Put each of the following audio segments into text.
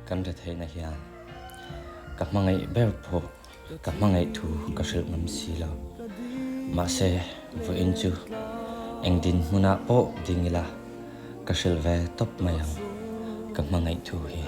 Kan retheihna hian ka hmangaih ber pawh ka hmangaih thu ka hrilh ngam si lo. Mahse, vawiin chu eng dinhmunah pawh ding ila ka hrilh ve tawp mai ang ka hmangaih thu hi.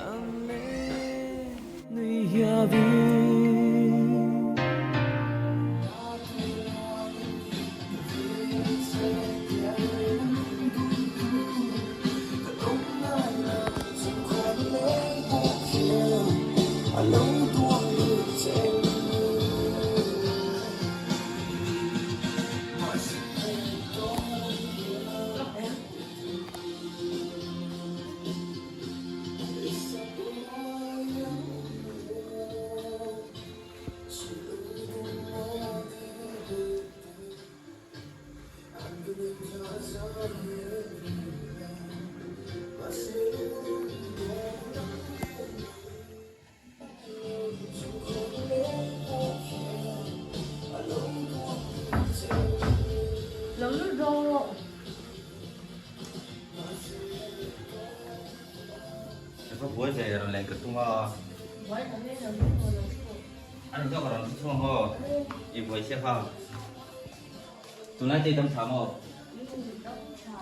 Lo lut rawh. Ka va buai ve rawn len ka tum a. Buai ta hle lo lut rawh lo lut. A ni zawk a rawn thu chhuang haw. I buai chiah kha. Tunlai te i dam tha maw? I dam tha.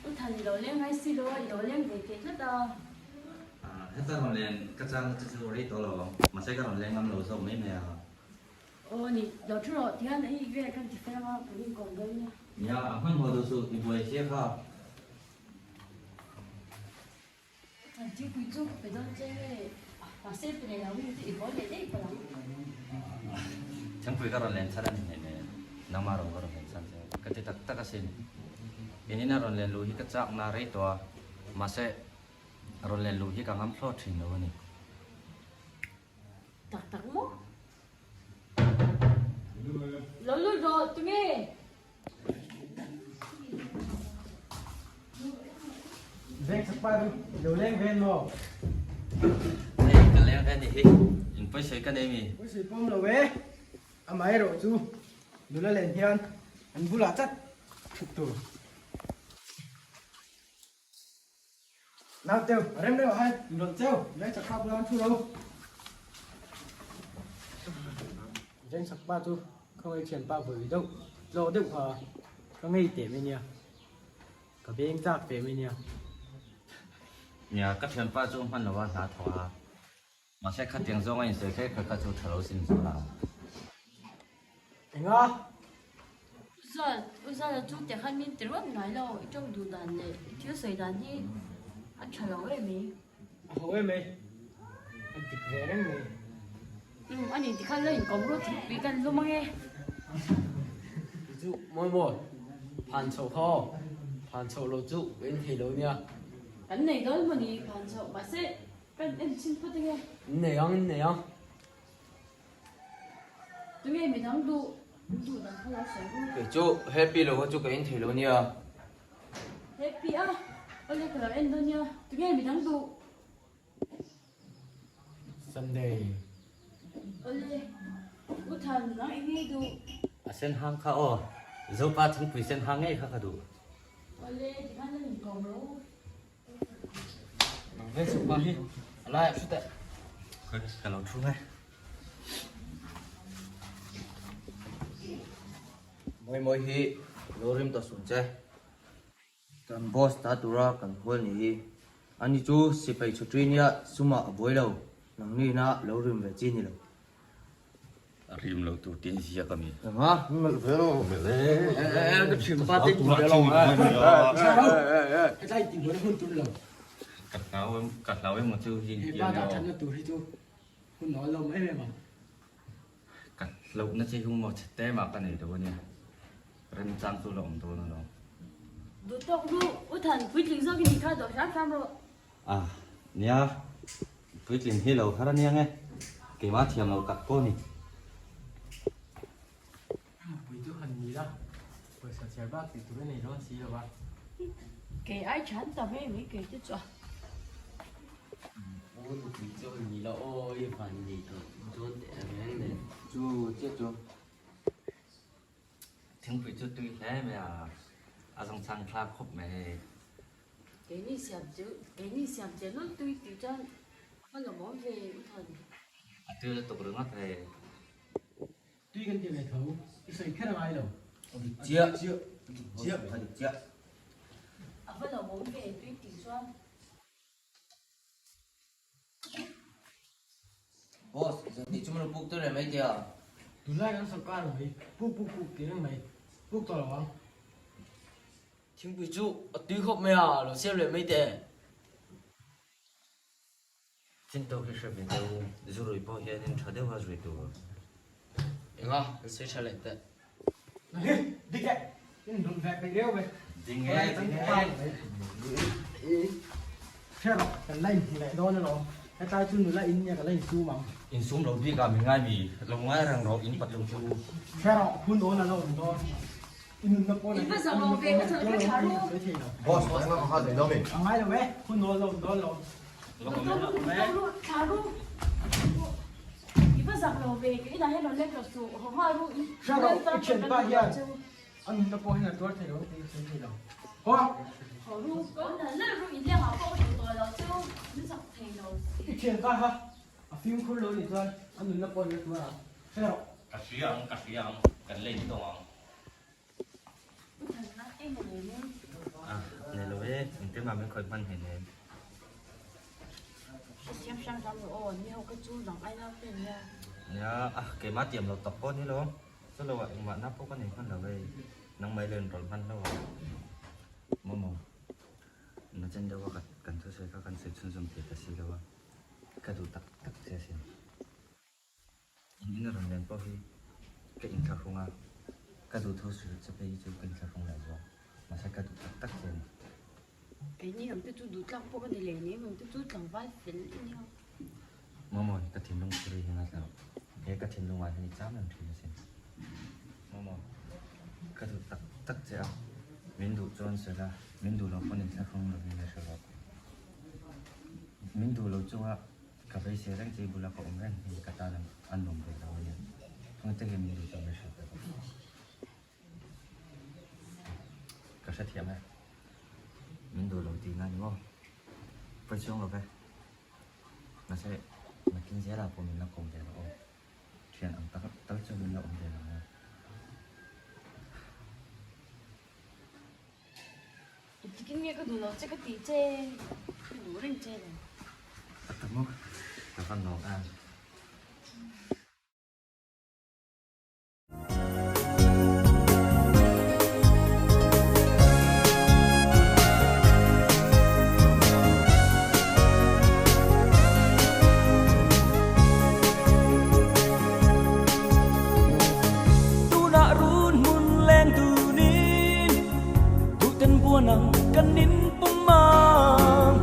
U Than i lo leng ngai si lo a, i lo leng ve teh tlat a. Heta rawn len ka chang chu chu rei tawh lo ang. Mahse ka rawn leng ngam lo zawk mai mai a. Aw ni, lo thu rawh tihian hei vel kan ti fel anga kan inkawm dawn nia. Nia, a hmanhmawh duh suh, i buai chiah kha. An thingpui chu ka pe dawn che nge, mahse pe leh lo in chu i haw leh daih palh ang. Thingpui ka rawn len chhan a ni hmel e, nangmah rawn ka rawn len chhan che ka ti tak tak asin. Inin a rawn len luh hi ka chak na rei tawh a, mahse rawn len luh hi ka ngam thlawt thin lo a ni. Tak tak maw? Lo lut rawh tunge? Veng chak pa chu lo leng ven maw? Hei ka leng ven ni hi, in pawisawi ka nei mi? Pawisawi pawm lo e, amaherawh chu nula len hian an bulah chat thut tur. Nau teu, a rem reuh hai, in rawlh cheu, veng chak pa bulah an thu lo. Veng chak pa chu ka ngei thian pa vawi deuh, tlaw deuh kha ka ngei teh mai nia, ka veng chak teh mai nia. Nia, ka thian pa chu hman lova hna thawh a, mahse khatiang zawnga insawi kher kher kha chu tha lo sin zawh la. Enga? Uzal, Uzala chu teh khan min ti ruat ngai lo, i tawng duh dan leh i thil sawi dan hi a tha lo em mai. A ho em mai, a dik ve reng mai. Umm, ani ti khan lo inkawm ruat thei pui kan lum ange. Chu mawi maw, phan chhoh kha aw, phan chhoh lo chu ka in thei lo nia. Kan nei dawn maw ni phan chhoh, mahse kan en chhin phawt ange. In nei ang, in nei ang. Tunge midang duh duh dan kha lo sawi ru. Kei chu happy lo kha chu ka in thei lo nia. Happy a, awle ka lo en dawn nia. Tunge midang duh. Sunday. Awle, U Than nang eng nge duh? A sen hang kha aw, Zopa thingpui sen hang ngei kha ka duh. Awle, tikhan la inkawm rawh u. Nang ve chuk pa hi a laiah thu teh. Ka lo thu nge. Mawi mawi hi lo rim ta sun che. Kan boss ta tura kan hual ni hi. Ani chu sipai chhutri nia sumah a buai lo. Nangni ina lo rim ve chi ni lo. A rim lo tur tin ziak a mi. Enga? Melh ve lo. Melh e. Ka thin pa te ti ve lo. Ka tlai ti buai hun tur lo. Ka hlau em ka hlau em chu hi. He pa dah that na tur hi chu hun awl lo mai em ang. Ka hlauh na che hi maw chhe te mah ka nei lo ania. Remchang chu la awm dawn alawm. Duh tawk nu U Than puitling zawk i nih kha dawh hram hram rawh. A nia, puitling hi lo har ania nge, keimah thiam lo tak pawh a ni. Pui chu han ni la, pawisa chhiar bak tih tur a nei dawn si lo va. Kei ai than ta mai mai kei te chu a. Aw nupui chu han ni la aw, i van nei tawh dawn teh reng nen. Chu chiah chu. Thingpui chu tui hle mai a, a zawngchhang thlak khawp mai. Keini siam chu keini siam che lul tui tih chuan a va lawmawm ve u Than. A tui lutuk ringawt ve. Tui kan ti ve tho, i sawi kher a ngai lo. A dik chiah, a dik chiah, a dik chiah. A va lawmawm ve tui tih chuan. Boss, zan chu maw puk tir leh mai tia. Tunlai kan sawrkar mai, puk puk puk tih reng mai, puk tawh lo ang. Thingpui chu a tui khawp mai a, lo siam leh mai teh. Chin tawk hi hre ve deuh, zu rui pawh hianin tha deuha zui tur. Enga, kan sawi tha leh teh. Hi, dik e, in dun ve peih reuh ve. Ding e, ding e. Hre rawh, kan la inhmu leh dawn alawm. Hetlai chu nula in nia ka la insum ang. Insum lo bik ah mi ngai mi, lo ngai reng rawh in patlung chu. Hre rawh, hun awn ala awm dawn. I nunna pawn In va zak lo ve, ka chawlh kha tha ru. Boss, engah ka kha thei lo mi? A ngai lo e, hun awn la awm dawn lo. Thla ru, I va zak lo ve, ka inah hian rawn lek lo suh, haw nghal ru. Hre rawh, i thianpa hian a nunna pawh hian a tuar thei lo tih ka sawi thei lo. Haw a! Haw ru, ka awm nal nal ru, in lengah pawh ka duh tawh lo chu, min zak thei lo si. I thianpa kha a fimkhur lo nih chuan a nunna pawh hian a tuar ang. Hre rawh. Ka hria ang, ka hria ang, kan lei tawh ang. Nei lo e, engtin mah min khawih hman hei nen. Nia, a keimah tiam lo tak pawh ni lo, chu lo ah engmah na pawh ka nei hman lo e, nangmah i len rawlh hman lo a. Momo, na chen deuh a kan thusawi kha kan sawi chhunzawm thei ta si lo a, ka duh tak tak che asin. In in rawn len pawh hi ka inthlahrung a, ka duh tho hrilh che phei hi chu ka inthlahrung leh zual, mahse ka duh tak tak che a ni. Keini ang te chu duh tlak pawh ka ni leh nem ang te chu tlangval fel i nia. Momo, ka thinlung thuri hi ngaithla rawh, he ka thinlungah hian i cham reng thin asin. Momo, ka duh tak tak che a, min duh chuan sawi la, min duh loh pawn inthlahrung lovin a hre rawh. Min duh loh chunga Ka beisei reng che i bula ka awm reng hi ka tan a nuam ve lo a nia. Chungte hian min duh chuan min hrilh ve bawk. Ka hrethiam e. Min duh lo tihna a ni maw? Pawi chuang lo ve. Mahse nakin zelah pawh min la kawm ve lo aw. Thian ang tak tal chuan min la awm ve lo maw? Engtikin nge ka duh lo che ka tih che, ka duh reng che lo. A ta maw? Ka va nuam em. Tunah run hmun leng tunin duhten buan ang kan in pum ang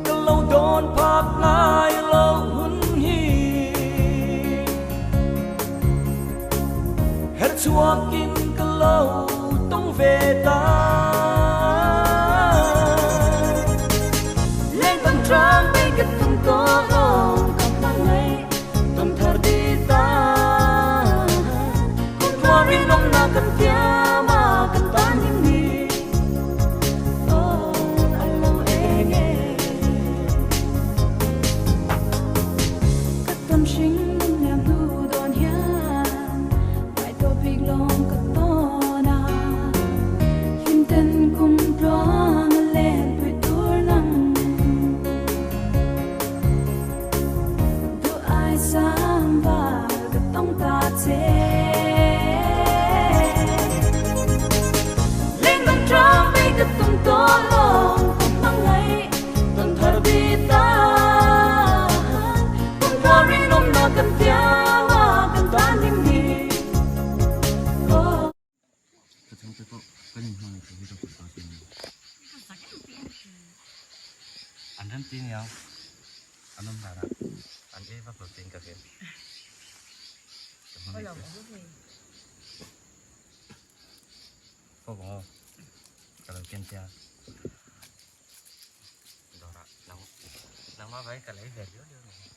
ka lo dawn phak ngai lo hun hi her chhuakin ka lo tawng ve ta Leng bang trang bay ka tum tawh lo ka hmangaih Tum thar di ta Kum thuarin awmna kan tiam a kan tan him ni Aw a lo eng e Ka tam hring nun liam hnu dawn hian Ngai tawh bik lawng ka tawn a Hlim ten kum tluang a len pui tur nang Duh ai sang val ka tawng ta che Lên bằng trang bay ka tum tawh lawng ka hmangaih tawn thar bi ta Kum thuarin awmna kan tiam a kan tan hlim ni Oh. Ka chhungte pawh kan inhmangaih tur hi ka hmu ta sin. An rem ti nia, an awm danah an ei vak lo tiin ka hria. Ka hmangaih che. Pawh bawng aw, ka lo ken che a. Dawrah nangmah vangin ka lei ve riau riau mai.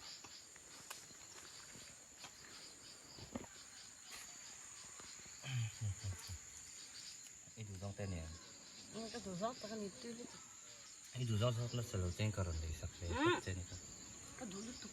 I duh zawng te nia. Ka duh zawng tak a ni tui lutuk. I duh zawng zawk nasa lo cheng ka rawn lei sak ve tawp che ni kha. Ka duh lutuk.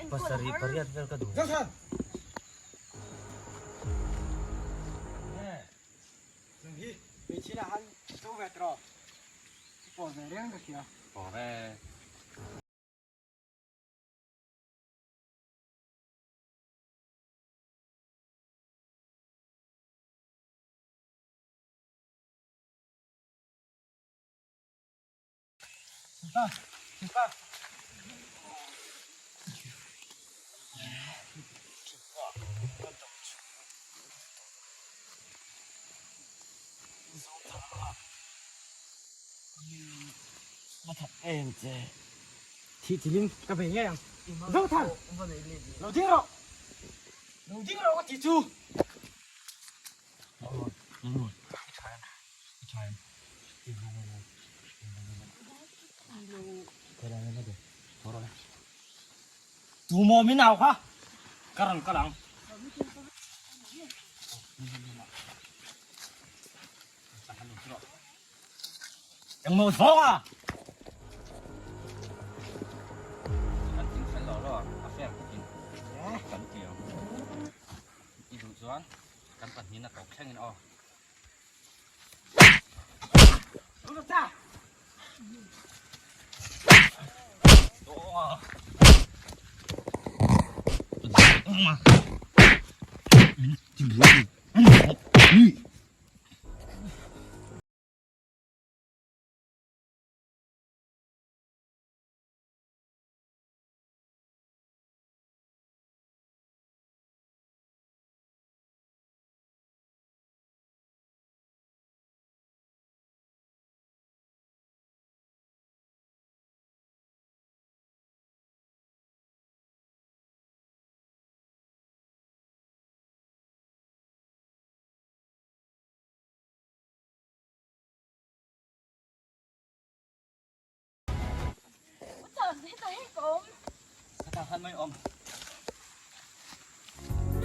Pasarih pariat vel ka duh. Thi chilin ka bei ngei ang. Zothan! Lo ding rawh! Lo ding rawh ka ti chu! Tu maw min au kha ka rawn kal ang. Engmaw zawng a! Kan thing fel lo lo a fair takin kan ti ang. I duh chuan kan pahnihin a tawp thlengin aw.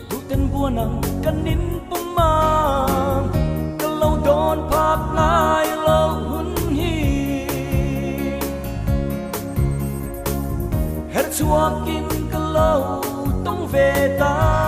Duhten buanang kan in pumang ka lo dawn phak ngai lo hun hi Her chhuakin ka lo tawng ve ta.